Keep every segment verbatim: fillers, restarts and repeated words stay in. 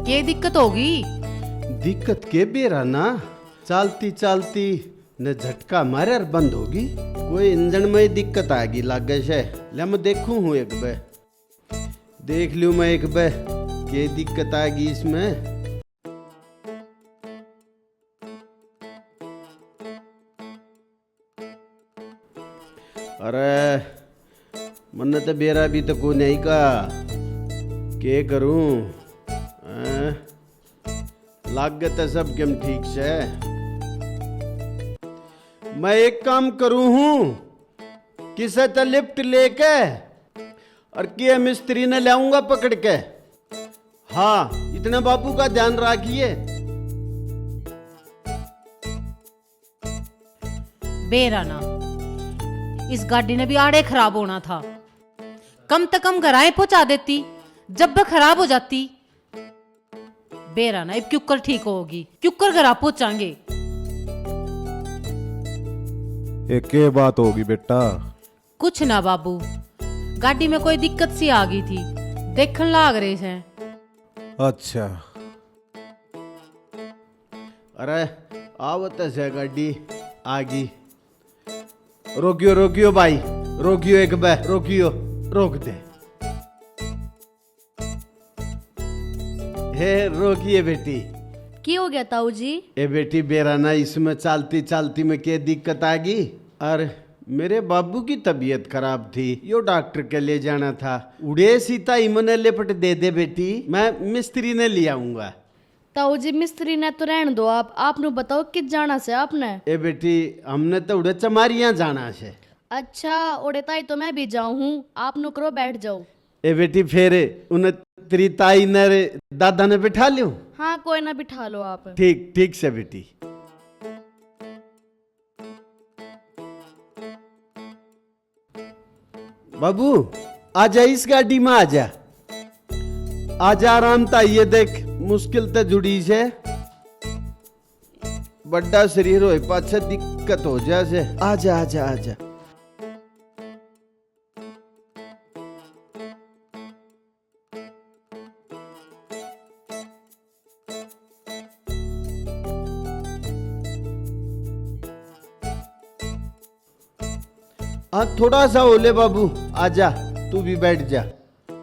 के दिक्कत होगी? दिक्कत के बेरा ना, चालती चालती ने झटका मारे और बंद होगी। कोई इंजन में ही दिक्कत आ गई लागे से। ले मैं देखूं हूँ एक बे, देख लूं मैं एक बे, के दिक्कत आ गई इसमें। अरे, मन्ने तो बेरा भी तो को नहीं का, के करूं? हैं? लागे तो सब गेम ठीक से। मैं एक काम करूं हूं, किसे तो लिफ्ट लेके और के मिस्त्री ने लाऊंगा पकड़ के। हाँ, इतने बाबू का ध्यान रखिए। बेरा ना, इस गाड़ी ने भी आड़े खराब होना था। कम से कम घराए पहुंचा देती, जब वह खराब हो जाती। बेरा ना, इब क्यूकर ठीक होगी, क्यूकर घरा पहुंचांगे। ये के बात होगी बेटा? कुछ ना बाबू, गाड़ी में कोई दिक्कत सी आ गई थी, देखण लाग रहे हैं। अच्छा। अरे, आवत से गाड़ी आ गई। रोकियो, रोकियो भाई, रोकियो एक बे, रोकियो, रोक दे। हे, रोकिए बेटी। की हो गया ताऊ जी? ए बेटी, बेरा ना, इसमें चालती चालती में के दिक्कत आ गई? और मेरे बाबू की तबीयत खराब थी, यो डॉक्टर के ले जाना था। उड़े सीता ही मने लिपट दे दे बेटी, मैं मिस्त्री ने ले आऊंगा। ताऊ जी, मिस्त्री ने तो रहन दो आप, आप नु बताओ कित जाना से आपने? ए बेटी, हमने तो उड़े चमारियां जाना से। अच्छा, ओड़े ताई तो मैं भी जाऊं हूँ, आप नु करो बैठ जाओ। ए बेटी, फेर उन तेरी ताई ने रे दादा ने बिठा लियो। हाँ, कोई ना, बिठा लो आप। ठीक, ठीक से बेटी। बाबू, आजा, इस गाड़ी में आजा। आजा, आराम ता, ये देख, मुश्किल ते जुड़ी से। बड्डा शरीर होए पाछे दिक्कत हो जा से। आजा, आजा, आजा। हाँ, थोड़ा सा हो ले बाबू, आजा, तू भी बैठ जा।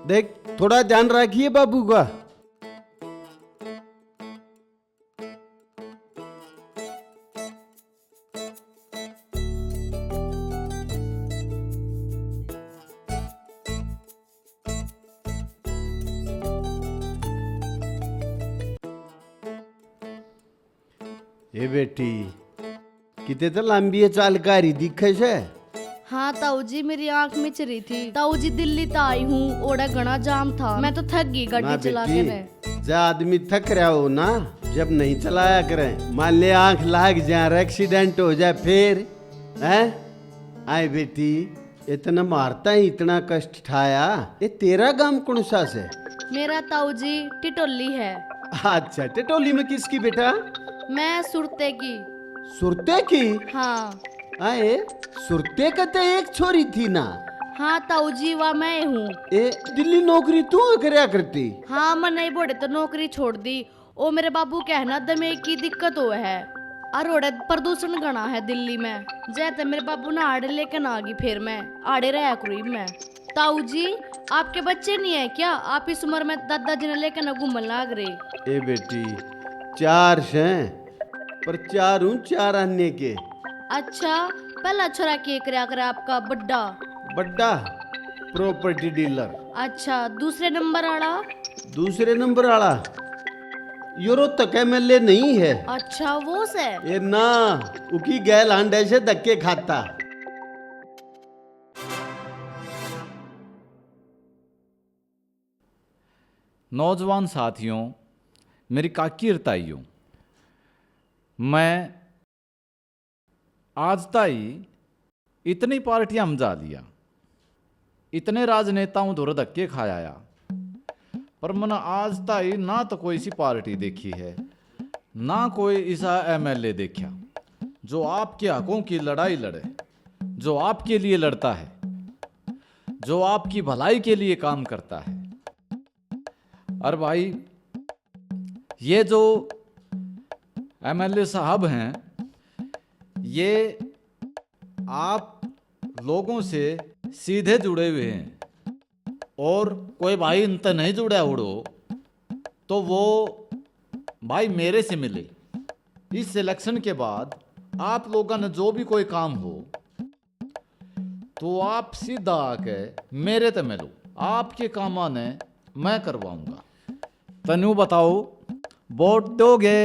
देख, थोड़ा ध्यान रखिए बाबू का। ए बेटी, किते तो लंबी है चाल कारी दिखे से। हाँ ताऊ जी, मेरी आंख मिच रही थी। ताऊ जी, दिल्ली तो आई हूँ, ओड़ा घना जाम था, मैं तो थक गई गाड़ी ना चला के बेटी, ने। जा आदमी थक रहा हो ना, जब नहीं चलाया करे, मान ले आंख लाग जा, एक्सीडेंट हो जाए फिर, हैं? आए बेटी, इतना मारता है, इतना कष्ट ठाया, ये तेरा गांव कौन सा से? मेरा ताऊ जी टिटोली है। अच्छा, टिटोली में किसकी बेटा? मैं सुरते की। सुरते की? हाँ। आए, सुरते का तो एक छोरी थी ना? हाँ ताऊ जी, वा मैं हूँ। ए, दिल्ली नौकरी तू करया करती? हाँ, मैंने बोड़े तो नौकरी छोड़ दी। ओ मेरे बाबू कह ना दमे की दिक्कत हो है, और ओड़े प्रदूषण घना है दिल्ली में। जै ते मेरे बाबू ना आड़े लेके ना आ गई, फिर मैं आड़े रहा करूँ इब मैं। ताऊ जी, आपके बच्चे नहीं है क्या? आप इस उम्र में दादाजी ने लेके ना घूमन लाग रहे। ए बेटी, चार से, पर चार हूँ चार आने के। अच्छा, पहला छोरा के करया करे आपका बड्डा? बड्डा प्रॉपर्टी डीलर। अच्छा, दूसरे नंबर आला? दूसरे नंबर आला यो रोहतक एमएलए नहीं है। अच्छा, वो से? ए ना, उकी गैल हांडे से धक्के खाता। नौजवान साथियों, मेरी काकी और ताइयों, मैं आज ताई इतनी पार्टियां में जा लिया, इतने राजनेताओं धोरे धक्के खाया, पर मैंने आज ताई ना तो कोई सी पार्टी देखी है, ना कोई ऐसा एमएलए देखा जो आपके हकों की लड़ाई लड़े, जो आपके लिए लड़ता है, जो आपकी भलाई के लिए काम करता है। और भाई, ये जो एमएलए साहब हैं, ये आप लोगों से सीधे जुड़े हुए हैं, और कोई भाई इनते नहीं जुड़ा उड़ो, तो वो भाई मेरे से मिले। इस इलेक्शन के बाद आप लोगों ने जो भी कोई काम हो, तो आप सीधा आके मेरे ते मिलो, आपके कामां ने मैं करवाऊंगा। तनु बताओ, वोट दोगे?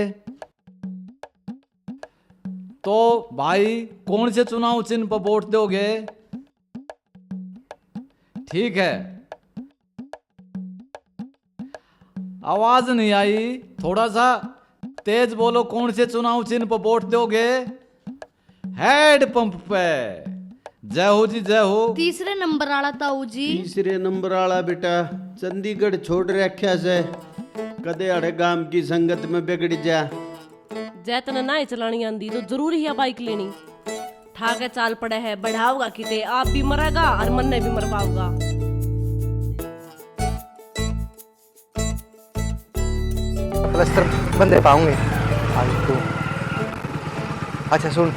तो भाई, कौन से चुनाव चिन्ह पर वोट दोगे? ठीक है, आवाज नहीं आई, थोड़ा सा तेज बोलो, कौन से चुनाव चिन्ह पर वोट दोगे? हैंड पंप पे। जय हो जी, जय हो। तीसरे नंबर आला ताऊ जी। तीसरे नंबर आला बेटा, चंडीगढ़ छोड़ रख्या से, कदे अड़े गाम की संगत में बिगड़ जा। जै तने ना ही चलानी आंदी तो जरूरी है बाइक लेनी। ठा के चाल पड़े है, बढ़ाओगा किते, आप भी मरेगा और मन्ने भी मरवाओगा। प्लास्टर बंदे पाऊंगे आज तो। अच्छा सुन,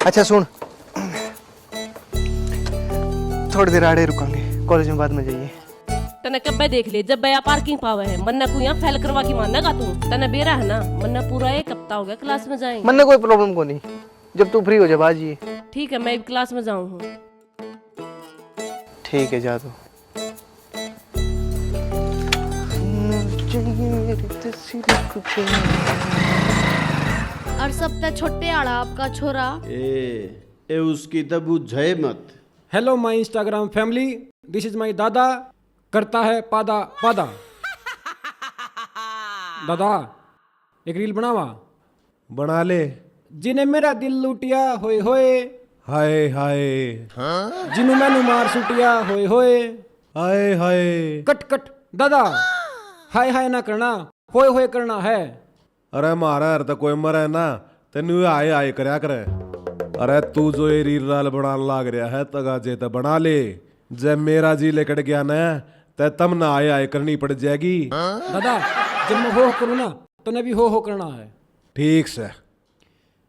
अच्छा सुन, थोड़ी देर आड़े रुकांगे, कॉलेज में बाद में जाइए। तने कब्बे देख ले, जब बया पार्किंग पावे है, मन्ने को यहाँ फेल करवा के मानेगा तू? तने बेरा है ना, मन्ने पूरा एक हफ्ता हो गया क्लास में जाए। मन्ने कोई प्रॉब्लम को नहीं, जब तू फ्री हो जा बाजी। ठीक है, मैं भी क्लास में जाऊँ हूँ। ठीक है, जा तू। और सबसे छोटे आला आपका छोरा। ए, ए उसकी तो बुझे मत। Hello my Instagram family, this is my दादा, करता है पादा पादा। दादा, एक रील बनावा। बना ले। जिने मेरा दिल लूटिया होए होए। हाय हाय। जिनू मैनू मार सुटिया होए होए। हाय हाय। कट कट दादा, हाय हाय ना करना, होए होए करना है। अरे म्हारे हर तो कोई मरे ना, तेनू हाय हाय करया करे। अरे तू जो ये रील राल बनान लाग रहा है, तगाजे तो बना ले। जब मेरा जी लिकड़ गया ना, ते तमने हाय हाय करनी पड़ जाएगी। दादा, जब मैं हो हो करूँ ना, तने भी हो हो करना है। ठीक से।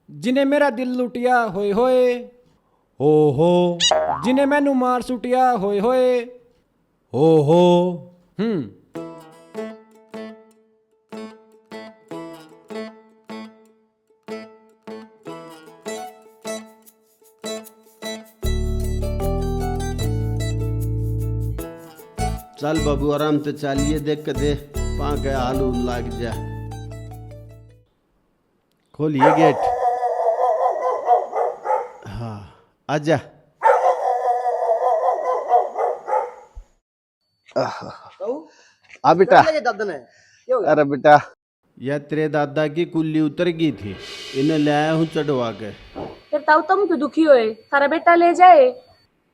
जिने मेरा दिल लुटिया होए होए। हो हो। जिने मैनू मार सुटिया होए होए। हो हो। हम्म। चल बाबू, आराम ते चालिए, देख के दे, पाँव के हाल हूल लाग जा। खोलिए गेट। हाँ, आजा। आह। कहूँ? आ बेटा। क्या लगे दादा ने? क्या हो गया? अरे बेटा। या तेरे दादा की कुल्ली उतर गई थी, इन्हें ले आया हूँ चढ़वा के। फिर ताऊ तुम तो दुखी होए, थारा बेटा ले जाए।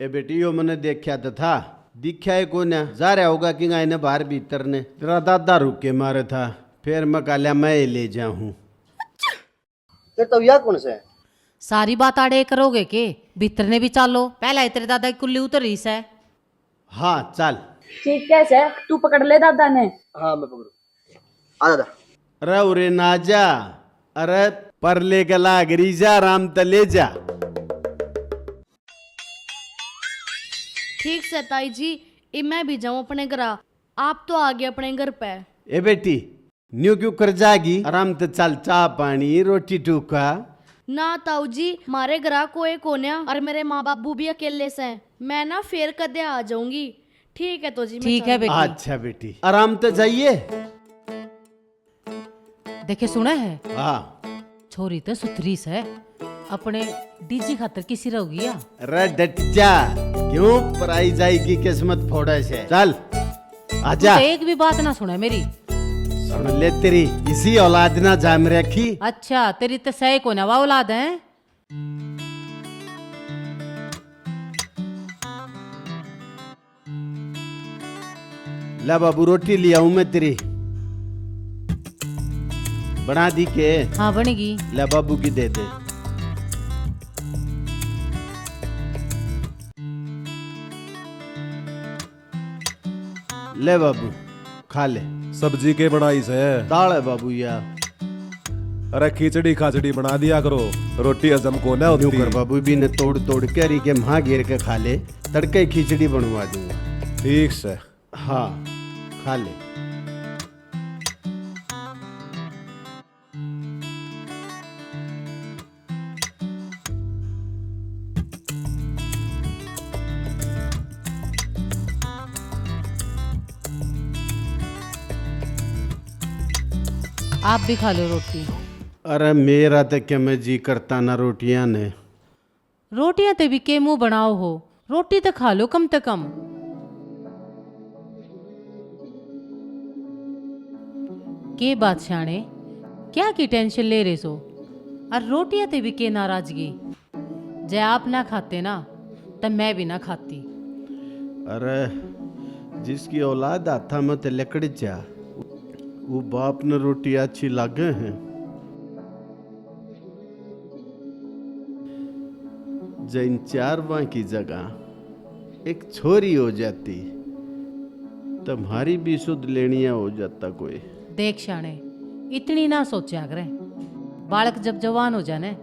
ए बेटी, यो मने देखा तो था, दिखा ही कोन्या, जा रहा होगा कि इन्हें बाहर भीतर ने। तेरा दादा रुक के मारे था, फिर मैं काल्या मैं ही ले जाऊँ। फिर तो या कौन से? सारी बात आड़े करोगे के? भीतर ने भी चालो, पहला ही तेरे दादा की कुल्ली उतर रही सै। हाँ, चल। ठीक है सै, तू पकड़ ले दादा ने। हाँ, मैं पकड़ू। आ दादा। अरे उरे ना जा, अरे परले के लाग रही जा, आराम ते ले जा। ठीक सै ताई जी, इब मैं भी जाऊं अपने घरा। आप तो आ गए अपने घर पे। ए बेटी, न्यू क्यों कर जागी? आराम ते चल, चाह पानी, रोटी टूका। ना ताऊ जी, मारे घरा कोई कोन्या और मेरे माँ बाबू भी अकेले से। मैं ना फिर कदे आ जाऊंगी। ठीक है तो जी, मैं ठीक है चालू। बेटी। अच्छा बेटी, आराम ते जाइए। देखे सुने है? हाँ। छोरी तो सुथरी से, अपने डीजी खातर किसी रह गया। अरे डट जा, क्यों पराई जाएगी किस्मत फोड़े से। चल, आजा। तू तो एक भी बात ना सुने मेरी। सुन ले तेरी, इसी औलाद ना जाम रखी। अच्छा, तेरी तो सही को ना औलाद है। ला बाबू, रोटी ले आऊं मैं तेरी। बना दी के? हाँ, बनेगी। ला बाबू की दे दे। ले बाबू, खा ले। सब्जी के बनाई से? दाल है बाबू या। अरे खिचड़ी खाचड़ी बना दिया करो, रोटी हजम को ना यूं होती। कर बाबू, भी ने तोड़ तोड़ के री के म्हा घेर के खा ले, तड़के खिचड़ी बनवा दूंगा। ठीक से। हाँ, खा ले। आप भी खा लो रोटी। अरे मेरा तो क्या मैं जी करता ना रोटियां ने। रोटियां ते भी के मुंह बनाओ हो, रोटी तो खा लो कम ते कम। के बात स्याणे, क्या की टेंशन ले रहे सो? और रोटियां ते भी के नाराजगी? जै आप ना खाते ना, तो मैं भी ना खाती। अरे, जिसकी औलाद हाथा में ते लिकड़ जा, वो बाप ने रोटी अच्छी लागे है। जै इन चार बां की जगह एक छोरी हो जाती, तो म्हारी भी सुध लेनिया हो जाता कोई। देख स्याणे, इतनी ना सोचा करें। बालक जब जवान हो जाने,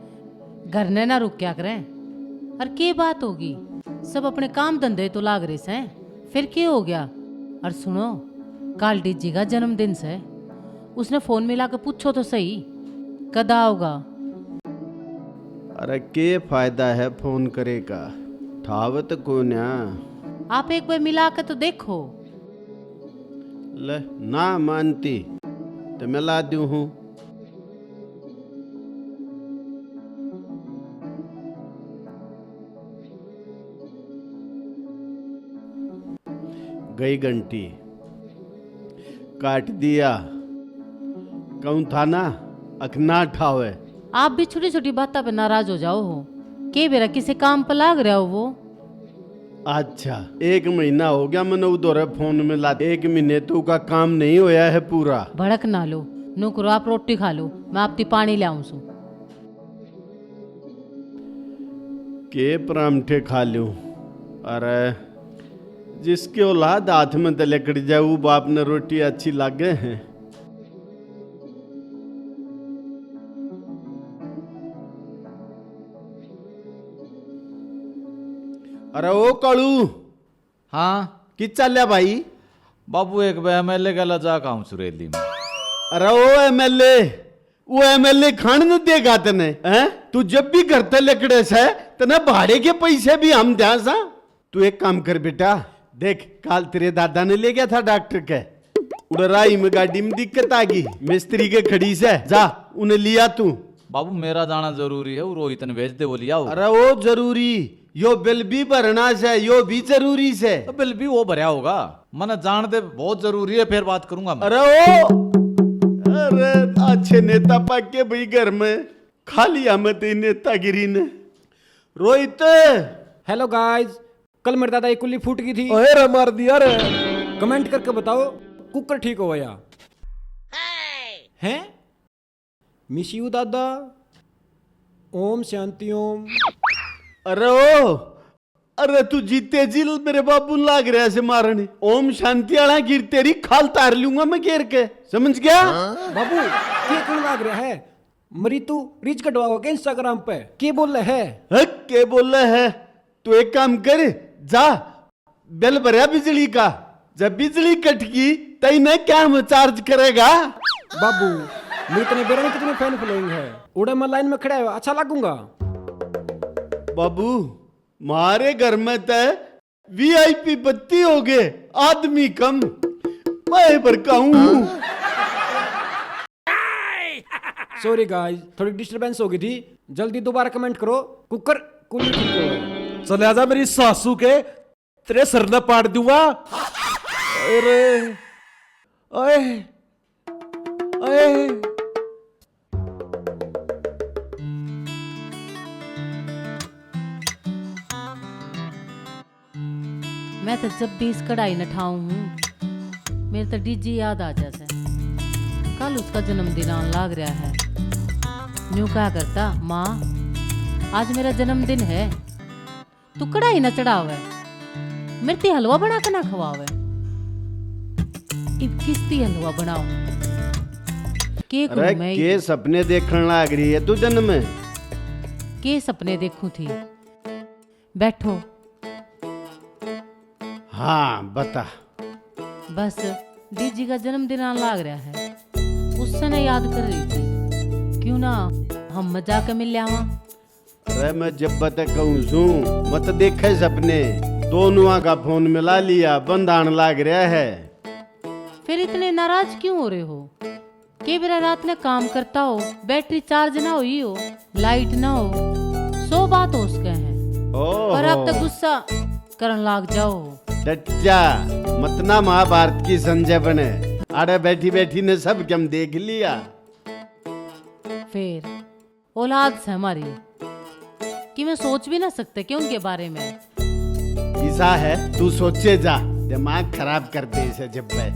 घर ने ना रुक्या करें। और के बात होगी, सब अपने काम धंधे तो लाग रहे सैं, फिर के हो गया? और सुनो, काल डीजी का जन्मदिन से, उसने फोन मिला के पूछो तो सही, कदा आओगा? अरे के फायदा है फोन करे का, ठावत कोन्या। आप एक बार मिला के तो देखो। ले, ना मानती तो मिला दूं हूँ। गई घंटी, काट दिया। कहूँ था ना, अख ना ठावे। आप भी छोटी छोटी बातों पे नाराज हो जाओ हो। के बेरा किसी काम पे लाग रहा हो वो। अच्छा, एक महीना हो गया मैंने उधर फोन में ला, एक महीने तो का काम नहीं होया है पूरा। भड़क ना लो, नुकरो आप रोटी खा लो, मैं आपती पानी ले आऊं सू। के परांठे खा लूं? अरे, जिसकी औलाद हाथ में ते लिकड़ जाए, वो बाप ने रोटी अच्छी लागे है? अरे ओ कालू। हाँ। कित चाल्या भाई? बाबू, एक बे एमएलए गैल जा का आऊं सू रैली में। अरे ओ एमएलए, वो एमएलए खाण न देगा तने, हैं? तू जब भी घर ते लिकड़े से, तने भाड़े के पैसे भी हम द्या सा। तू एक काम कर बेटा, देख, काल तेरे दादा ने ले गया था डॉक्टर के, उड़े राही में गाड़ी में दिक्कत आ गई, मिस्त्री के खड़ी से, जा उन्हें लिया तू। बाबू, मेरा जाना जरूरी है, वो रोहित ने भेज दे, वो लिया आओ। अरे ओ जरूरी, यो बिल भी भरना से, यो भी जरूरी से। तो बिल भी वो भरया होगा, मने जान दे, बहुत जरूरी है, फिर बात करूंगा मैं। अरे ओ, अरे अच्छे नेता पाके भाई घर में, खा लिया मैं तेरी नेतागिरी ने। रोहित। हेलो गाइस, कल मेरे दादा की कुल्ली फूट गई थी। ओए रे, मार दिया रे। कमेंट करके बताओ, कुकर ठीक हो गया? हैं? मिस यू दादा। ओम शांति ओम। अरे ओ, अरे तू जीते जी मेरे बाबू लाग रहा से मारने। ओम शांति वाला गिर तेरी खाल तार लूंगा मैं घेर के, समझ गया? बाबू, के कौन लाग रहा है? मरी तू रीच कटवाओ के Instagram पे? के बोले है? हक, के बोले है? तू एक काम कर, जा, बिल भरया बिजली का, जब बिजली कटगी, तई ने क्या हम चार्ज करेगा? बाबू, मैं इतने बेरा में कितनी फैन फॉलोइंग है, उड़े मैं लाइन में खड़ा है, अच्छा लगूंगा? बाबू, मारे घर में ते वीआईपी बत्ती हो गए, आदमी कम, मैं भड़काऊं। सॉरी गाइस, थोड़ी डिस्टरबेंस हो गई थी, जल्दी दोबारा कमेंट करो, कुकर कुली ठीक हो। चले आजा मेरी सासू के, तेरे सर ने पाड़ दूंगा। अरे, ओए, ओए। मैं तो जब भी इस कढ़ाई न ठाऊं हूँ, मेरे तो डीजी याद आ जा से। कल उसका जन्मदिन आन लाग रहा है। न्यू कहा करता, "माँ, आज मेरा जन्मदिन है, तू कढ़ाई ना चढ़ावे, मेरे ते हलवा बना के ना खवावे।" इब किस्ती हलवा बनाओ। के करूं अरे, मैं के इब? सपने देखण लाग रही है तू दिन में? के सपने देखूं थी? बैठो। हाँ, बता। बस, डीजी का जन्मदिन आन लाग रहा है, उससे ना याद कर रही थी, क्यों ना हम जाके मिल आवा। अरे, मैं जब तक कहूँ सूं, मत देखे सपने। दोनुआ का फोन मिला लिया, बंद आन लाग रहा है। फिर इतने नाराज क्यों हो रहे हो? के बेरा रात ने काम करता हो, बैटरी चार्ज ना हुई हो, लाइट ना हो, सौ बात हो सके है, ओहो। पर आप तो गुस्सा करन लाग जाओ। डट जा, मत ना महाभारत की संजय बने। आड़े बैठी बैठी ने सब कम देख लिया। फिर औलाद से हमारी कि मैं सोच भी ना सकते कि उनके बारे में। ऐसा है, तू सोचे जा, दिमाग खराब कर दे इसे जब मैं।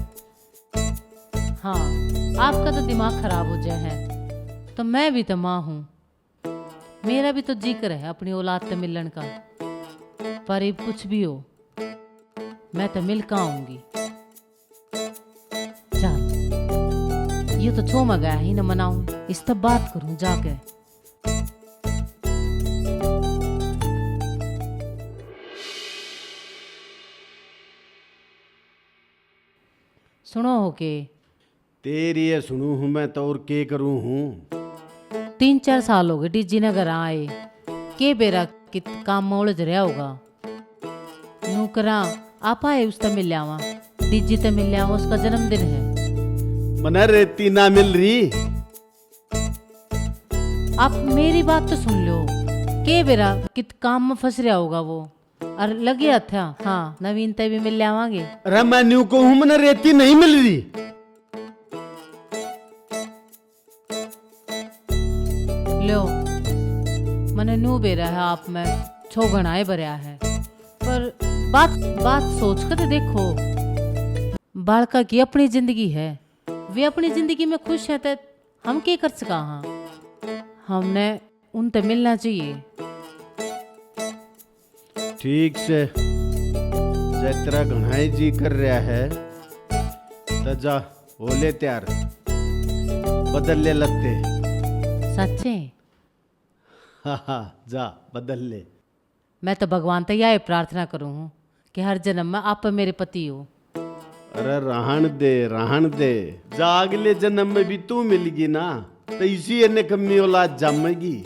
हाँ, आपका तो दिमाग खराब हो जाए है, तो मैं भी तो माँ हूँ, मेरा भी तो जिक्र है अपनी औलाद से मिलन का, पर इब कुछ भी हो, मैं तो मिल का आऊंगी। चल, ये तो छो में गया ही ना मनाऊं, इस तब बात करूं जाके। सुनो हो के? तेरी ये सुनू हूँ मैं तो और के करूँ हूँ? तीन चार साल हो गए डीजी ने घर आए, के बेरा कित काम में उलझ रहा होगा। नू करा, आप आए उसते मिल आवा, डीजी ते मिल आवा, उसका जन्मदिन है। मने रेती ना मिल रही। आप मेरी बात तो सुन लो, के बेरा कित काम में फंस रहा होगा वो। और लगे हथा, हाँ, नवीन ते भी मिल आवांगे। अरे मैं न्यू कहूँ, मने रेती नहीं मिल रही। लो, मने न्यू बेरा है आप में छो घणाए भरया है, पर बात, बात सोच के तो देखो, बालका की अपनी जिंदगी है, वे अपनी जिंदगी में खुश हैं तो हम के कर सका हाँ? हमने उनते मिलना चाहिए। ठीक से, जै तेरा घणाए जी कर रहा है, तो जा, हो ले तैयार, बदल ले लत्ते। सच्चे? हाँ, हाँ, जा, बदल ले। मैं तो भगवान ते याए प्रार्थना करूँ हूँ कि हर जन्म में आप मेरे पति हो। अरे रहन दे, रहन दे। जा अगले जन्म में भी तू मिलगी ना, तो इसी निकम्मी औलाद जामेगी।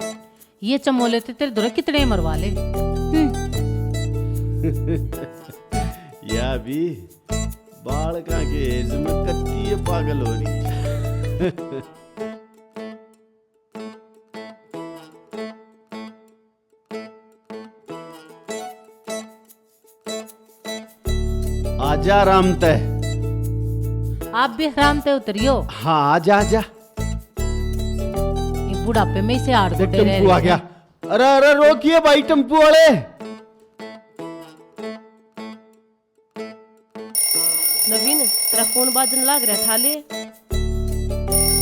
ये चमोले ते तेरे धोरे कितने मरवा ले। हम्म। या भी बालका के एज में कत्ती ये पागल हो रही है। आजा आराम तै। आप भी आराम तै उतरियो। हाँ, आजा, आजा। ये बुढ़ापे में इसे हाड़ देख, गोडे रह टेम्पू आ रहे गया। हैं। अरे, अरे, रोकिए भाई टेम्पू वाले। नवीन, तेरा फोन बाजन लाग रहा, ठा ले।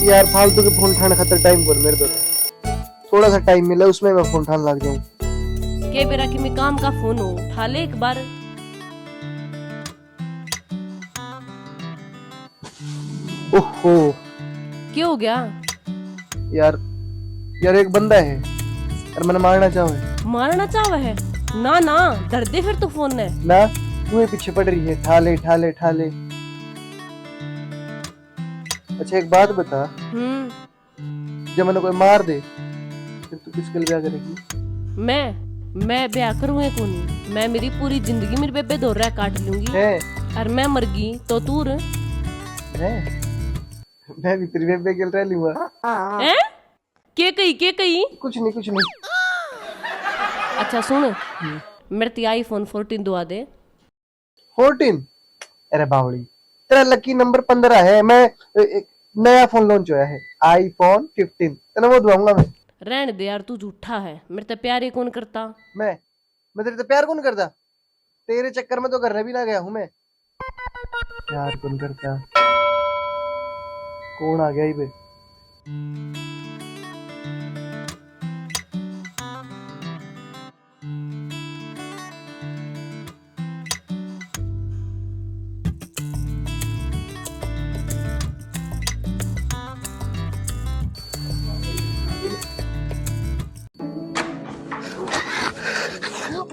यार, फालतू के फोन ठाण खातर टाइम कोनी मेरे पे। थोड़ा सा टाइम मिला, उसमें मैं फोन ठाण लाग जाऊं। के बेरा कि मैं काम का फोन हो, ठा ले एक बार। ओहो। क्या हो गया? यार, यार, एक बंदा है, यार, मने मारना चाहवे। मारना चाहवे है? ना, ना, धर दे फिर तू फोन ने। ना, तू ही पीछे पड़ रही है, ठा ले, ठा ले, ठा ले। अच्छा, एक बात बता। हम्म। जब मने कोई मार दे, फिर तू किसके लिए ब्याह करेगी? मैं, मैं ब्याह करूँ ही कोनी। मैं मेरी पूरी जिंदगी मेरी बेबे धोरै काट लूंगी। हैं? और मैं मर गई तो तू र-, मैं, मैं भी तेरी बेबे के लिए रह लूंगा। हैं? के कही, के कही? कुछ नहीं, कुछ नहीं। अच्छा सुन, हम्म। मेरे ते iPhone fourteen दुआ दे। Fourteen? अरे बावली, तेरा लकी नंबर पन्द्रह है। मैं, ए, एक नया फोन लॉन्च होया है, iPhone fifteen, तेने वो दुआऊंगा मैं। रहने दे यार, तू झूठा है, मेरे ते प्यार ही कौन करता। मैं, मैं तेरे ते प्यार कौन करता? तेरे चक्कर में तो घर भी ना गया हूँ मैं। प्यार कौन करता? कौन आ गया इबे?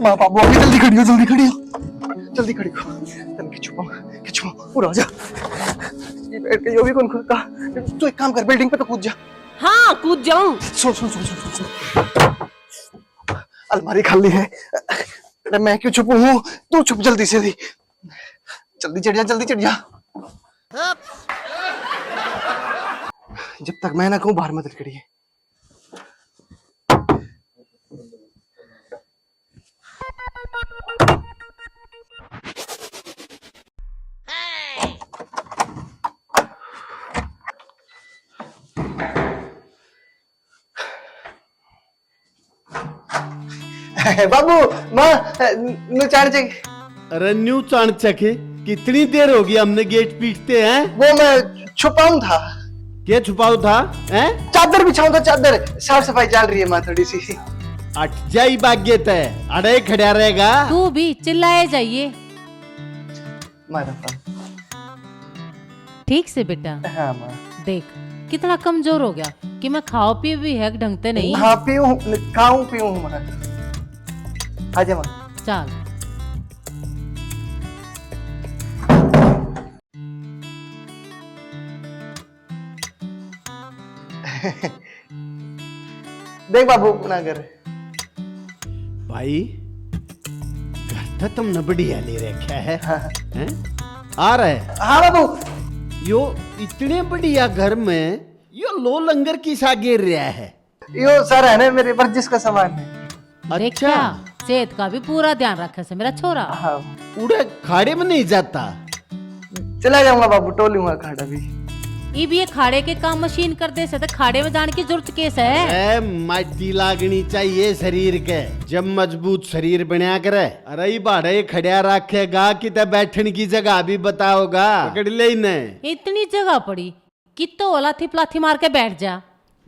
माँ बाबू, अभी जल्दी खड़ी हो, जल्दी खड़ी हो, जल्दी खड़ी हो। तन के छुपा, के छुपा, पूरा आ जा। ये बैठ के यो भी कौन खुलता? तू एक काम कर, बिल्डिंग पे तो कूद जा। हाँ, कूद जाऊं। सुन, सुन, सुन, सुन, सुन, सुन। अलमारी खाली है। अरे, मैं क्यों छुपूं हूँ? तू छुप जल्दी से भी। जल्दी चढ़ जा, जल्दी चढ़ जा। जब तक मैं ना कहूँ, बाहर मत निकलिए। बाबू, माँ, न्यू चाणचक। अरे न्यू चाणचक, कितनी देर होगी हमने गेट पीटते हैं? वो मैं छुपाऊं था। क्या छुपाऊं था, हैं? चादर बिछाऊं था, चादर। साफ सफाई चल रही है माँ, थोड़ी सी। अट जाई बागे तै, अड़े खड़ा रहेगा। तू भी चिल्लाए जाइए। मारा था। ठीक से बेटा। हाँ माँ। देख, कितना कमजोर हो गया कि मैं खाओ पी भी है ढंग ते नहीं। हाँ, पीऊँ, खाऊँ पीऊँ माँ। आजा माँ। चल। देख बाबू, अपना घर। भाई, घर तो तुमने बढ़िया ले रखा है। हाँ। हैं? आ रहा है। हाँ बाबू। यो इतने बढ़िया घर में यो लो लंगर किसा गिर रहा है? यो सर है ना, मेरी वर्जिश का सामान है। अच्छा। देखा, सेहत का भी पूरा ध्यान रखे से मेरा छोरा। हाँ। उड़े खाड़े में नहीं जाता। चला जाऊंगा बाबू, टोलूंगा खाड़ा भी। इब ये खाड़े के काम मशीन कर दे से तो खाड़े में जाने की जरूरत केस है? ए, माटी लागनी चाहिए शरीर के, जब मजबूत शरीर बनया करे। अरे ई भाड़े खड़िया रखेगा, किते बैठन की जगह भी बताओगा। पकड़ ले इन्हें। इतनी जगह पड़ी, कितो होला थी पलाथी मार के बैठ जा।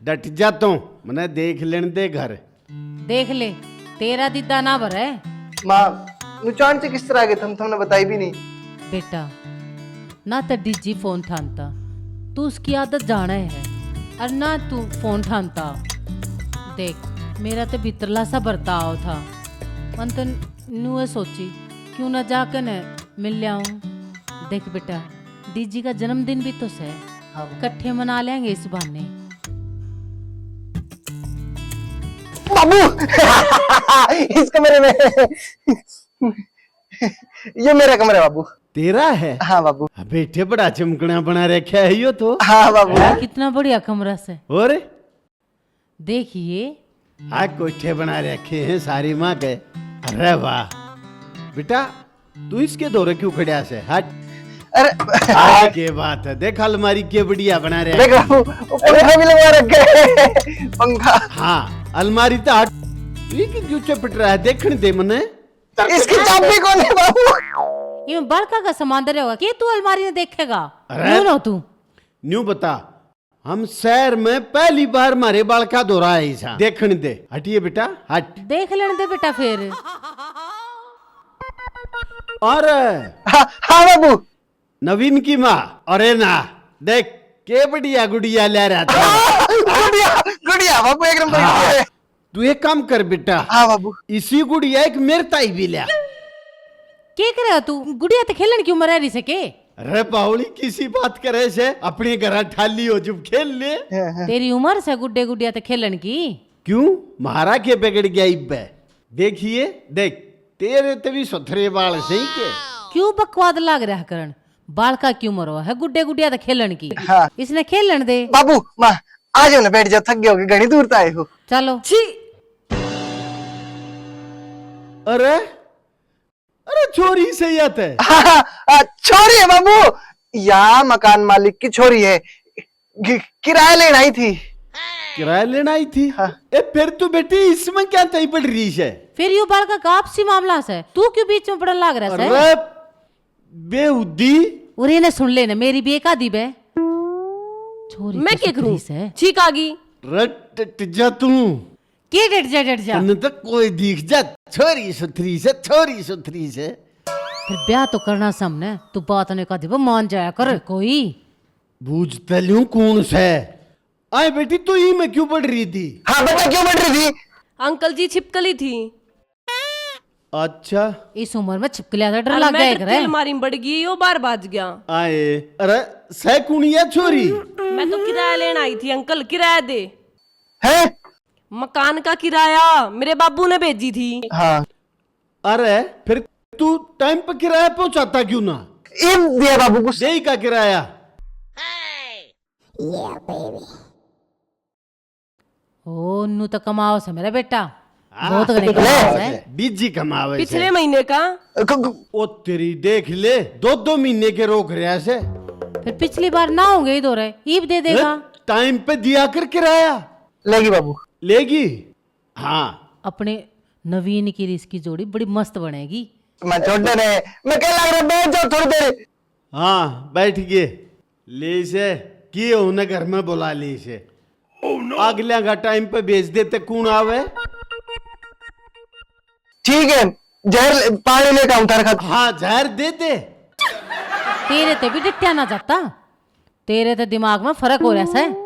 डट जा तू, मने देख लेन दे घर। देख ले, तेरा दीदा ना भरे। माँ, नुचान से किस तरह आ गए थम, थमने बताई भी नहीं। बेटा, ना तो डीजी फोन ठानता, तू उसकी आदत जाना है, और ना तू फोन ठानता। देख, मेरा तो भीतरला सा बर्ताव था, मन तो न्यूए सोची, क्यों ना जाके न मिल आऊं। देख बेटा, डीजी का जन्मदिन भी तो सै, हाँ, बाबू। कट्ठे मना लेंगे इस बहाने। बाबू, इस कमरे में, ये मेरा कमरा है बाबू। तेरा है? हाँ बाबू। हाँ, बेटे, बड़ा चमकना बना रखा है यो तो। हाँ बाबू। हैं? कितना बढ़िया कमरा से। और देखिए। आ कोठे बना रखे हैं सारी माँ के। अरे वाह बेटा, तू इसके धोरे क्यों खड़ा से? हट। अरे। आ, के बात है, देख अलमारी के बढ़िया बना रहे। देख बाबू, वो पंखा भी लगवा रखे है। पंखा। हाँ, अलमारी तो हट। ये क्यों चपट रहा है? देखने दे मने। इसकी चाबी कौन है बाबू? ये बड़का का सामान धरे होगा, के तू अलमारी ने देखेगा? अरे। न्यू ना तू। न्यू बता, हम शहर में पहली बार मारे बालका धोरा आए सा। देखण दे, हटिए बेटा, हट। देख लेण दे बेटा फिर। और हाँ, हाँ बाबू। नवीन की माँ, अरे ना, देख के बढ़िया गुड़िया ले रहा था। गुड़िया, गुड़िया बाबू, एक नंबर हाँ। गुड़िया है। तू एक काम कर बेटा। हाँ बाबू। इसी गुड़िया एक मेरे ताई भी लिया। के करे तू? गुड़िया ते खेलन की उम्र रह रही से के? अरे बावली, किसी बात करे से? अपने घर ठाली हो जब खेल ले। हाँ, हाँ। तेरी उम्र से गुड्डे गुड़िया ते खेलन की। क्यों, म्हारा के बिगड़ गया इब्बे? देखिए, देख, तेरे ते भी सुथरे बाल सही के। क्यों बकवाद लाग रहा करण? बालका की उम्र हो है गुड्डे गुडिया तो खेलन की। हाँ। इसने खेलन दे। बाबू, माँ, आ जाओ ना, बैठ जाओ, थक गए होगे, घणी दूर तो आए हो। चलो। छी। अरे, अरे, छोरी सही आते। हाँ, हाँ, हाँ, छोरी है बाबू, या मकान मालिक की छोरी है, कि-, किराया लेण आई थी। किराया लेण आई थी? हाँ। ए, फिर तू बेटी इसमें क्या तई पड़ रही है? फिर यू बालका का आपसी मामला से, तू क्यों बीच में पड़न लाग रहा है? अरे, बेहुदी। और इन्हें सुन लेना, मेरी भी एक आधी बे। छोरी मैं तो क्या करूं? सुथरी से। ठीक आ गई। रट जा तू। के डट जा, डट जा? तन्ने तो कोई दिख जा, छोरी सुथरी से, छोरी सुथरी से। फिर ब्याह तो करना सामने, तू बात ने कह दे, वो मान जाया कर कोई। बूझ तो लूं कौन से। आए बेटी, तू ही में क्यों पड़ रही थी? हाँ बेटा, क्यों पड़ रही थी? अंकल जी, छिपकली थी। अच्छा। इस उम्र में छिपकलियां से डर लग गया एक रे। अलमारी में बड़ गई, यो बाहर भाज गया। आए, अरे, सै कुणिया छोरी? मैं तो किराया लेना आई थी अंकल, किराया दे। है? मकान का किराया मेरे बाबू ने भेजी थी। हाँ। अरे, फिर तू टाइम पे किराया पहुंचाता क्यों ना? इब दिया बाबू कुछ। देई का किराया? ओ, न्नू तो कमाओ से मेरा बेटा। हाँ। बहुत घणे कमाओ से। बीजी कमावे से। पिछले महीने का। ओ तेरी, देख ले, दो दो महीने के रोक रहा से। फिर पिछली बार ना होंगे इधर है, ईब दे देगा। टाइम पे दिया कर किराया। लेगी बाबू। लेगी। हाँ। अपने नवीन की और इसकी जोड़ी बड़ी मस्त बनेगी। मैं छोड़ दे रे, मैं कह लग रहा, बैठ जाओ थोड़ी देर। हाँ, बैठ गए। ले से, किए उन्हें घर में बुला ले से। अगलियां का टाइम पे भेज देते, कौन आवे? ठीक है, जहर ले-, पानी लेकर आऊं थारे खातिर। हाँ, जहर दे दे। तेरे ते भी डिट्या ना जाता, तेरे ते दिमाग में फर्क हो रहा है।